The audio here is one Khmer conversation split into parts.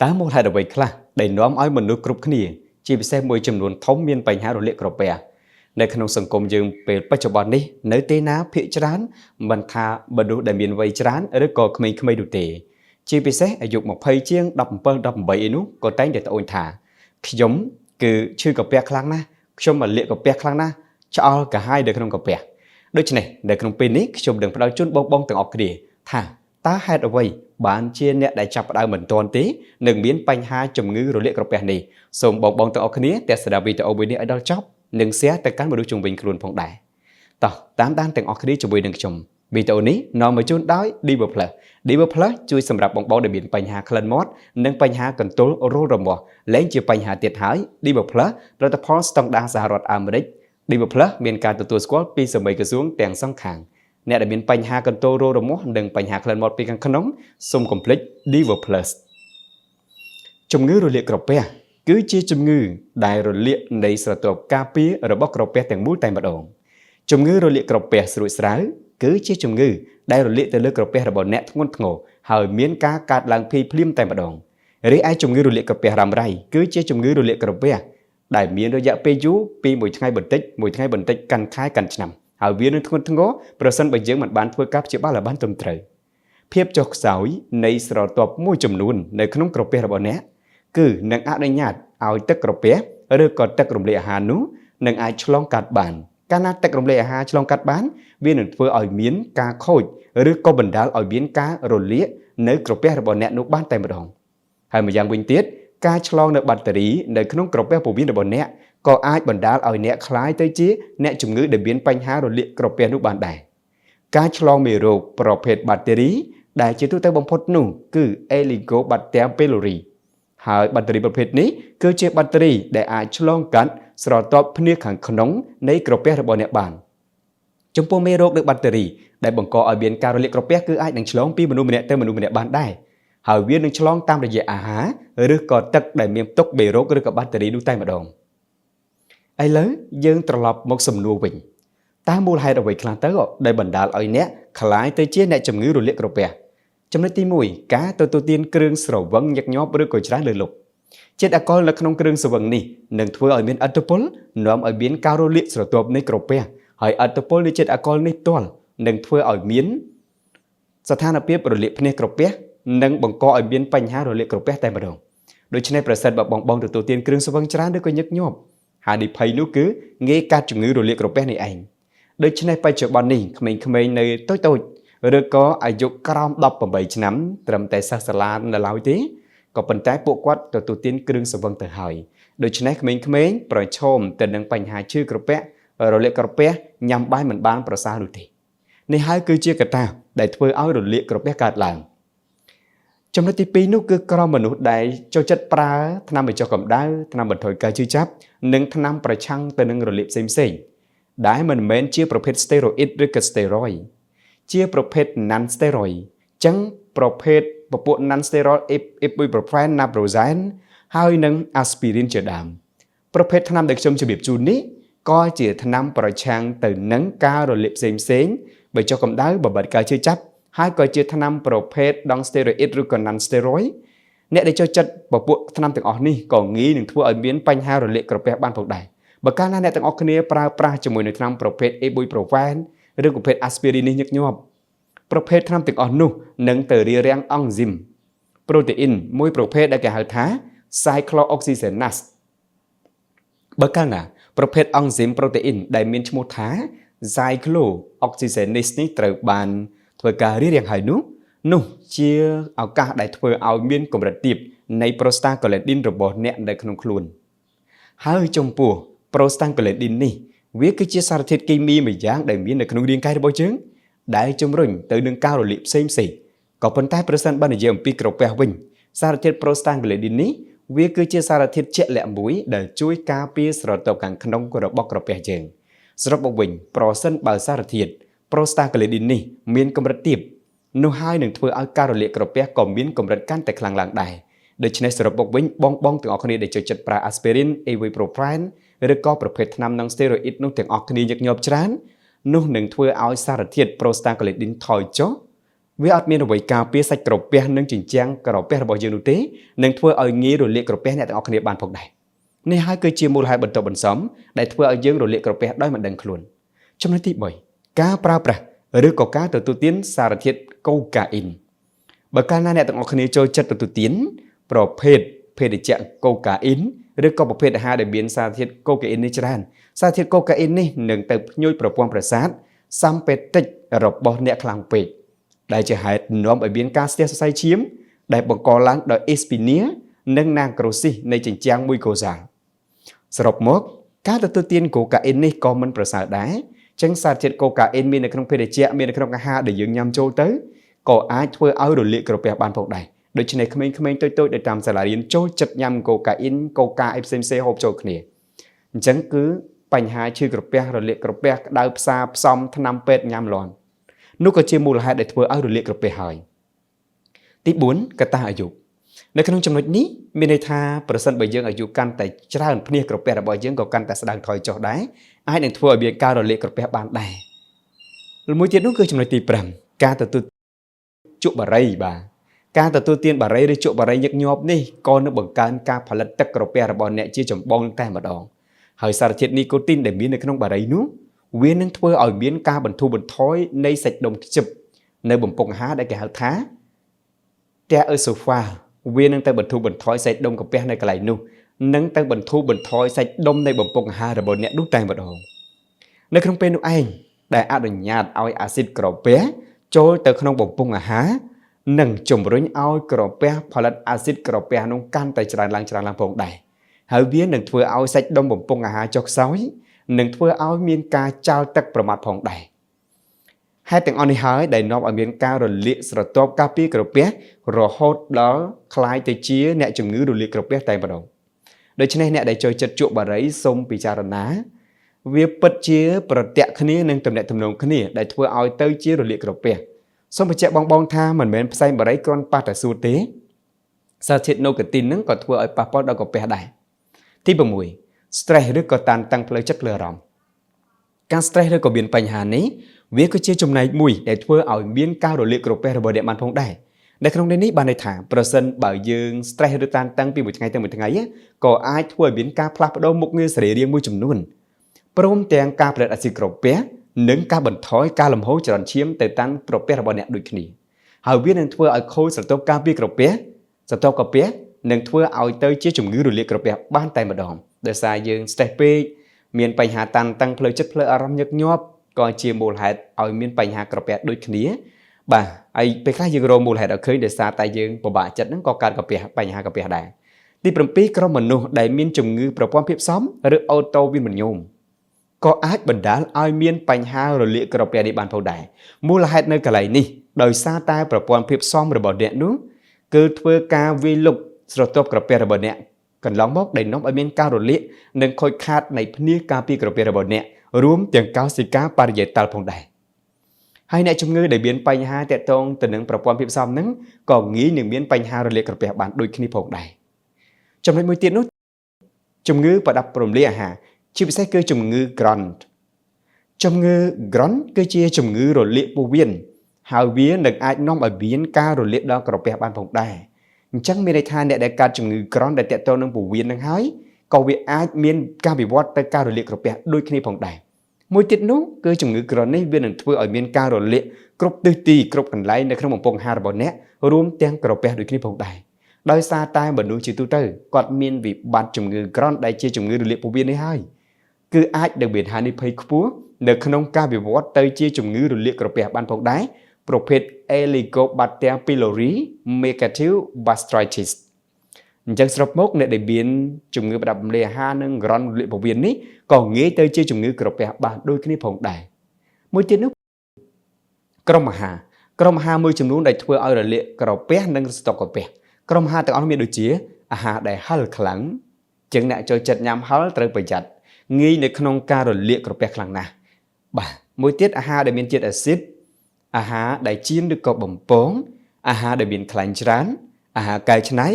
តើមូលហេតុអ្វីខ្លះដែលនាំឲ្យមនុស្សគ្រប់គ្នាជាពិសេសមួយចំនួនធំមានបញ្ហារលាកក្រពះនៅក្នុងសង្គមយើងពេលបច្ចុប្បន្ននេះនៅទីណាភាគច្រើនមិនថាមនុស្សដែលមានវ័យច្រើនឬក៏ក្មេងៗនោះទេជាពិសេសអាយុ20ជាង17 18ឯនោះក៏តែងតែត្អូញថាខ្ញុំគឺឈឺក្រពះខ្លាំងណាស់ខ្ញុំរលាកក្រពះខ្លាំងណាស់ឆ្អល់កាហាយនៅក្នុងក្រពះដូច្នេះនៅក្នុងពេលនេះខ្ញុំនឹងផ្ដល់ជូនបងៗទាំងអស់គ្នាថាតើហេតុអ្វីបានជាអ្នកដែលចាប់ផ្ដើមមិនទាន់ទេនឹងមានបញ្ហាជំងឺរលាកក្រពះនេះសូមបងៗទាំងអស់គ្នាទស្សនាវីដេអូមួយនេះឲ្យដល់ចប់និង share ទៅកាន់មនុស្សជុំវិញខ្លួនផងដែរតោះតាមដានទាំងអស់គ្នាជាមួយនឹងខ្ញុំវីដេអូនេះនាំមកជូនដោយ Divo Plus។ Divo Plus ជួយសម្រាប់បងៗដែលមានបញ្ហាក្លិនមាត់និងបញ្ហាកន្ទល់រោលរមាស់លែងជាបញ្ហាទៀតហើយ Divo Plus ផលិតផលស្តង់ដារសហរដ្ឋអាមេរិក Divo Plus មានការទទួលស្គាល់ពីសាមីក្រសួងទាំងសងខាងអ្នកដែលមានបញ្ហាកន្ទល់រោលរមាស់និងបញ្ហាក្លិនមាត់ពីខាងក្នុងសូមកុំភ្លេច Divo Plus។ ជំងឺរលាកក្រពះគឺជាជំងឺដែលរលាកនៃស្រទាប់ការពាររបស់ក្រពះទាំងមូលតែម្ដងជំងឺរលាកក្រពះស្រួចស្រាវគឺជាជំងឺដែលរលាកទៅលើក្រពះរបស់អ្នកធ្ងន់ធ្ងរហើយមានការកើតឡើងភ្លាមភ្លាមតែម្ដងរីឯជំងឺរលាកក្រពះរ៉ាំរ៉ៃគឺជាជំងឺរលាកក្រពះដែលមានរយៈពេលយូរពីមួយថ្ងៃបន្តិចមួយថ្ងៃបន្តិចកាន់ខែកាន់ឆ្នាំហើយវានឹងធ្ងន់ធ្ងរប្រសិនបើយើងមិនបានធ្វើការព្យាបាលឲ្យបានត្រឹមត្រូវភាពចុះខ្សោយនៃស្រទាប់មួយចំនួននៅក្នុងក្រពះរបស់អ្នកគឺនឹងអនុញ្ញាតឲ្យទឹកក្រពះឬក៏ទឹករំលាយអាហារនោះនឹងអាចឆ្លងកាត់បានកាលណាទឹករំលាយអាហារឆ្លងកាត់បានវានឹងធ្វើឲ្យមានការខូចឬក៏បណ្ដាលឲ្យមានការរលាកនៅក្រពះរបស់អ្នកនោះបានតែម្ដងហើយម្យ៉ាងវិញទៀតការឆ្លងនៅបាក់តេរីនៅក្នុងក្រពះពោះវៀនរបស់អ្នកក៏អាចបណ្ដាលឲ្យអ្នកក្លាយទៅជាអ្នកជំងឺដែលមានបញ្ហារលាកក្រពះនោះបានដែរការឆ្លងមេរោគប្រភេទបាក់តេរីដែលជាទូទៅបំផុតនោះគឺ Helicobacter pylori ហើយបាក់តេរីប្រភេទនេះគឺជាបាក់តេរីដែលអាចឆ្លងកាត់ស្រទាប់ភ្នៀសខាងក្នុងនៃក្រពះរបស់អ្នកបានចំពោះមេរោគឬបាក់តេរីដែលបង្កឲ្យមានការរលាកក្រពះគឺអាចនឹងឆ្លងពីមនុស្សម្នាក់ទៅមនុស្សម្នាក់បានដែរហើយវានឹងឆ្លងតាមរយៈអាហារឬក៏ទឹកដែលមានផ្ទុកមេរោគឬក៏បាក់តេរីនោះតែម្ដងឥឡូវយើងត្រឡប់មកសំណួរវិញតើមូលហេតុអ្វីខ្លះទៅដែលបណ្ដាលឲ្យអ្នកក្លាយទៅជាអ្នកជំងឺរលាកក្រពះចំណុចទី1ការទទួលទានគ្រឿងស្រវឹងញឹកញាប់ឬក៏ច្រើនលើសលប់ជាតិអាល់កុលនៅក្នុងគ្រឿងស្រវឹងនេះនឹងធ្វើឲ្យមានឥទ្ធិពលនាំឲ្យមានការរលាកស្រទាប់នៃក្រពះហើយឥទ្ធិពលនៃជាតិអាល់កុលនេះផ្ទាល់នឹងធ្វើឲ្យមានស្ថានភាពរលាកភ្នែកក្រពះនិងបង្កឲ្យមានបញ្ហារលាកក្រពះតែម្ដងដូច្នេះប្រសិនបើបងបងទទួលទានគ្រឿងស្រវឹងច្រើនឬក៏ញឹកញាប់ហានិភ័យនោះគឺងាយកាត់ជំងឺរលាកក្រពះនេះឯងដូច្នេះបច្ចុប្បន្ននេះក្មេងៗនៅតូចៗឬក៏អាយុក្រោម18ឆ្នាំត្រឹមតែសិស្សសាលានៅឡើយទេក៏ប៉ុន្តែពួកគាត់ទទួលទានគ្រឿងស្រវឹងទៅហើយដូច្នេះក្មេងៗប្រឈមទៅនឹងបញ្ហាឈឺក្រពះរលាកក្រពះញ៉ាំបាយមិនបានប្រសើរនោះទេនេះហើយគឺជាកត្តាដែលធ្វើឲ្យរលាកក្រពះកើតឡើងចំណុចទី2នោះគឺក្រុមមនុស្សដែលចូលចិត្តប្រើថ្នាំបញ្ចុះកម្ដៅថ្នាំបន្ថយការឈឺចាប់និងថ្នាំប្រឆាំងទៅនឹងរលាកផ្សេងៗដែលមិនមែនជាប្រភេទ steroid ឬក៏ steroid ជាប្រភេទ non steroid ចឹងប្រភេទពពួក non steroid ibuprofen, naproxen ហើយនិង aspirin ជាដើមប្រភេទថ្នាំដែលខ្ញុំជម្រាបជូននេះក៏ជាថ្នាំប្រឆាំងទៅនឹងការរលាកផ្សេងផ្សេងបញ្ចុះកម្ដៅបំបត្តិការឈឺចាប់ហើយក៏ជាថ្នាំប្រភេទ non steroid ឬក៏ non steroid អ្នកដែលចូលចិត្តពពួកថ្នាំទាំងអស់នេះក៏ងាយនឹងធ្វើឲ្យមានបញ្ហារលាកក្រពះបានផងដែរបើកាលណាអ្នកទាំងអស់គ្នាប្រើប្រាស់ជាមួយនឹងថ្នាំប្រភេទ ibuprofen ឬប្រភេទ aspirin នេះញឹកញាប់ប្រភេទថ្នាំទាំងអស់នោះនឹងទៅរារាំងអង់ស៊ីមប្រូតេអ៊ីនមួយប្រភេទដែលគេហៅថា cyclooxygenase បើកាលណាប្រភេទអង់ស៊ីមប្រូតេអ៊ីនដែលមានឈ្មោះថា cyclooxygenase នេះត្រូវបានធ្វើការរារាំងហើយនោះនោះជាឱកាសដែលធ្វើឲ្យមានកម្រិតទាបនៃ prostaglandin របស់អ្នកនៅក្នុងខ្លួនហើយចំពោះ prostaglandin នេះវាគឺជាសារធាតុគីមីមួយយ៉ាងដែលមាននៅក្នុងរាងកាយរបស់យើងដែលជំរុញទៅនឹងការរលាកផ្សេងផ្សេងក៏ប៉ុន្តែប្រសិនបើនិយាយអំពីក្រពះវិញសារធាតុ prostaglandin នេះវាគឺជាសារធាតុជាក់លាក់មួយដែលជួយការពារស្រទាប់ខាងក្នុងរបស់ក្រពះយើងសរុបមកវិញប្រសិនបើសារធាតុ prostaglandin នេះមានកម្រិតទាបនោះហើយនឹងធ្វើឲ្យការរលាកក្រពះក៏មានកម្រិតកាន់តែខ្លាំងឡើងដែរដូច្នេះសរុបមកវិញបងបងទាំងអស់គ្នាដែលចូលចិត្តប្រើ aspirin, ibuprofen ឬក៏ប្រភេទថ្នាំនឹង steroid នោះទាំងអស់គ្នាញឹកញាប់ច្រើននោះនឹងធ្វើឲ្យសារធាតុ prostaglandin ថយចុះ។ វាអត់មានអ្វីការពារសាច់ក្រពះនិងជញ្ជាំងក្រពះរបស់យើងនោះទេនឹងធ្វើឲ្យងាយរលាកក្រពះអ្នកទាំងអស់គ្នាបានផងដែរនេះហើយគឺជាមូលហេតុបន្ទាប់បន្សំដែលធ្វើឲ្យយើងរលាកក្រពះដោយមិនដឹងខ្លួនចំណុចទី3ការប្រើប្រាស់ឬក៏ការទទួលទានសារធាតុកូកាអ៊ីនបើកាលណាអ្នកទាំងអស់គ្នាចូលចិត្តទទួលទានប្រភេទភេសជ្ជៈកូកាអ៊ីនឬក៏ប្រភេទអាហារដែលមានសារធាតុកូកាអ៊ីននេះច្រើនសារធាតុកូកាអ៊ីននេះនឹងទៅភ្ញូចប្រព័ន្ធប្រសាទសំពេតិចរបស់អ្នកខ្លាំងពេកដែលជាហេតុនាំឲ្យមានការស្ទះសរសៃឈាមដែលបង្កឡើងដោយអេស្ពីនីនិងណាក្រូស៊ីសនៃជញ្ជាំងមួយកូសាសរុបមកការទទួលទានកូកាអ៊ីននេះក៏មិនប្រសើរដែរចឹងសារជាតិកូកាអ៊ីនមាននៅក្នុងភេសជ្ជៈមាននៅក្នុងអាហារដែលយើងញ៉ាំចូលទៅក៏អាចធ្វើឲ្យរលាកក្រពះបានផងដែរដូច្នេះក្មេងៗតូចៗដែលតាមសាលារៀនចូលចិត្តញ៉ាំកូកាអ៊ីនកូកាអីផ្សេងៗហូបចូលគ្នាអញ្ចឹងគឺបញ្ហាឈឺក្រពះរលាកក្រពះក្តៅផ្សាផ្សំថ្នាំពេទ្យញ៉ាំលាន់នោះក៏ជាមូលហេតុដែលធ្វើឲ្យរលាកក្រពះហើយទី4កត្តាអាយុនៅក្នុងចំណុចនេះមានន័យថាប្រសិនបើយើងអាយុកាន់តែច្រើនភ្នែកក្រពះរបស់យើងក៏កាន់តែស្ដើងថយចុះដែរអាចនឹងធ្វើឲ្យមានការរលាកក្រពះបានដែរមួយទៀតនោះគឺចំណុចទី5ការទទួលជក់បារីបាទការទទួលទានបារីឬជក់បារីញឹកញាប់នេះក៏នឹងបង្កើនការផលិតទឹកក្រពះរបស់អ្នកជាចម្បងតែម្ដងហើយសារធាតុនីកូទីនដែលមាននៅក្នុងបារីនោះវានឹងធ្វើឲ្យមានការបន្ធូរបន្ថយនៃសាច់ដុំខ្ជិបនៅបំពង់អាហារដែលគេហៅថាតែអេសូហ្វាវានឹងទៅបន្ធូរបន្ថយសាច់ដុំកាពះនៅកន្លែងនោះនឹងទៅបន្ធូរបន្ថយសាច់ដុំនៃបំពង់អាហាររបស់អ្នកនោះតែម្ដងនៅក្នុងពេលនោះឯងដែលអនុញ្ញាតឲ្យអាស៊ីតក្រពះចូលទៅក្នុងបំពង់អាហារនិងជំរុញឲ្យក្រពះផលិតអាស៊ីតក្រពះនោះកាន់តែច្រើនឡើងច្រើនឡើងផងដែរហើយវានឹងធ្វើឲ្យសាច់ដុំបំពង់អាហារចុះខ្សោយនិងធ្វើឲ្យមានការចាល់ទឹកប្រមាត់ផងដែរហេតុទាំងអស់នេះហើយដែលនាំឲ្យមានការរលាកស្រទាប់ការពារក្រពះរហូតដល់ក្លាយទៅជាអ្នកជំងឺរលាកក្រពះតែម្ដងដូច្នេះអ្នកដែលចូលចិត្តជក់បារីសូមពិចារណាវាពិតជាប្រតិគ្នានឹងទំនាក់ទំនងគ្នាដែលធ្វើឲ្យទៅជារលាកក្រពះសូមបញ្ជាក់បងៗថាមិនមែនផ្សែងបារីគ្រាន់ប៉ះតែសួតទេសារធាតុណូកូទីននឹងក៏ធ្វើឲ្យប៉ះពាល់ដល់ក្រពះដែរទី6 stress ឬក៏តានតឹងផ្លូវចិត្តផ្លូវអារម្មណ៍ការ stress ឬក៏មានបញ្ហានេះវាគឺជាចំណែកមួយដែលធ្វើឲ្យមានការរលាកក្រពះរបស់អ្នកបានផងដែរនៅក្នុងនេះបានន័យថាប្រសិនបើយើង stress ឬតានតឹងពីមួយថ្ងៃទៅមួយថ្ងៃក៏អាចធ្វើឲ្យមានការផ្លាស់ប្ដូរមុខងារសរីរាង្គមួយចំនួនព្រមទាំងការផលិតអាស៊ីតក្រពះនិងការបន្ថយការលំហូរចរន្តឈាមទៅតាមក្រពះរបស់អ្នកដូចគ្នាហើយវានឹងធ្វើឲ្យខូចស្រទាប់ការពារក្រពះស្រទាប់ក្រពះនឹងធ្វើឲ្យទៅជាជំងឺរលាកក្រពះបានតែម្ដងដោយសារយើង stress ពេកមានបញ្ហាតានតឹងផ្លូវចិត្តផ្លូវអារម្មណ៍ញឹកញាប់ក៏ជាមូលហេតុឲ្យមានបញ្ហាក្រពះដូចគ្នាបាទហើយពេលខ្លះយើងរកមូលហេតុឲ្យឃើញដោយសារតែយើងពិបាកចិត្តហ្នឹងក៏កើតក្រពះបញ្ហាក្រពះដែរទី7ក្រុមមនុស្សដែលមានជំងឺប្រព័ន្ធភាពស៊ាំឬអូតូវិមញោមក៏អាចបណ្ដាលឲ្យមានបញ្ហារលាកក្រពះនេះបានផងដែរមូលហេតុនៅកន្លែងនេះដោយសារតែប្រព័ន្ធភាពស៊ាំរបស់អ្នកនោះគឺធ្វើការវាយលុកស្រទាប់ក្រពះរបស់អ្នកកន្លងមកដែលនាំឲ្យមានការរលាកនិងខូចខាតនៃភ្នៀសការពារក្រពះរបស់អ្នករួមទាំងកោសិកាបរិយាតាល់ផងដែរហើយអ្នកជំងឺដែលមានបញ្ហាតាក់ទងទៅនឹងប្រព័ន្ធភាពស៊ាំហ្នឹងក៏ងាយនឹងមានបញ្ហារលាកក្រពះបានដូចគ្នាផងដែរចំណុចមួយទៀតនោះជំងឺប្រដាប់រំលាយអាហារជាពិសេសគឺជំងឺ Crohn ជំងឺ Crohn គឺជាជំងឺរលាកពោះវៀនហើយវានឹងអាចនាំឲ្យមានការរលាកដល់ក្រពះបានផងដែរអញ្ចឹងមានន័យថាអ្នកដែលកើតជំងឺ Crohn ដែលតាក់ទងនឹងពោះវៀននឹងហើយក៏វាអាចមានការវិវត្តទៅការរលាកក្រពះដូចគ្នាផងដែរមួយទៀតនោះគឺជំងឺ Crohn នេះវានឹងធ្វើឲ្យមានការរលាកគ្រប់ទិសទីគ្រប់កន្លែងនៅក្នុងបំពង់អាហាររបស់អ្នករួមទាំងក្រពះដូចគ្នាផងដែរដោយសារតែមនុស្សជាទូទៅគាត់មានវិបត្តិជំងឺ Crohn ដែលជាជំងឺរលាកពោះវៀននេះហើយគឺអាចនឹងមានហានិភ័យខ្ពស់នៅក្នុងការវិវត្តទៅជាជំងឺរលាកក្រពះបានផងដែរប្រភេទ Helicobacter pylori negative gastritis អញ្ចឹងសរុបមកអ្នកដែលមានជំងឺប្រដាប់រំលាយអាហារនិង Crohn រលាកពោះវៀននេះក៏ងាយទៅជាជំងឺក្រពះបានដូចគ្នាផងដែរមួយទៀតនោះក្រុមអាហារក្រុមអាហារមួយចំនួនដែលធ្វើឲ្យរលាកក្រពះនិងស្តុកក្រពះក្រុមអាហារទាំងអស់មានដូចជាអាហារដែលហឹរខ្លាំងជាងអ្នកចូលចិត្តញ៉ាំហឹរត្រូវប្រយ័ត្នងាយនៅក្នុងការរលាកក្រពះខ្លាំងណាស់បាទមួយទៀតអាហារដែលមានជាតិអាស៊ីតអាហារដែលចៀនឬក៏បំពងអាហារដែលមានខ្លាញ់ច្រើនអាហារកែច្នៃ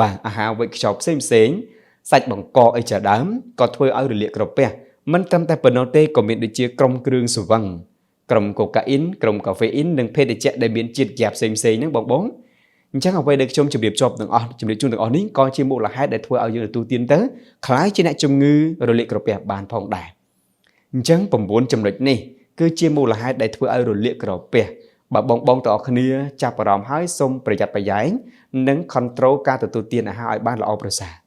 បាទអាហារវេចខ្ចប់ផ្សេងផ្សេងសាច់បង្កកអីជាដើមក៏ធ្វើឲ្យរលាកក្រពះមិនត្រឹមតែប៉ុណ្ណោះទេក៏មានដូចជាក្រុមគ្រឿងស្រវឹង ក្រុមកូកាអ៊ីនក្រុមកាហ្វេអ៊ីននិងភេសជ្ជៈដែលមានជាតិហ្គាសផ្សេងៗហ្នឹងបងបងអញ្ចឹងអ្វីដែលខ្ញុំជម្រាបជាប់ទាំងអស់ជម្រាបជូនទាំងអស់នេះក៏ជាមូលហេតុដែលធ្វើឲ្យយើងទទួលទានទៅក្លាយជាអ្នកជំងឺរលាកក្រពះបានផងដែរអញ្ចឹង9ចំណុចនេះគឺជាមូលហេតុដែលធ្វើឲ្យរលាកក្រពះបើបងបងទាំងអស់គ្នាចាប់អារម្មណ៍ហើយសូមប្រយ័ត្នប្រយែងនិង control ការទទួលទានអាហារឲ្យបានល្អប្រសើរ។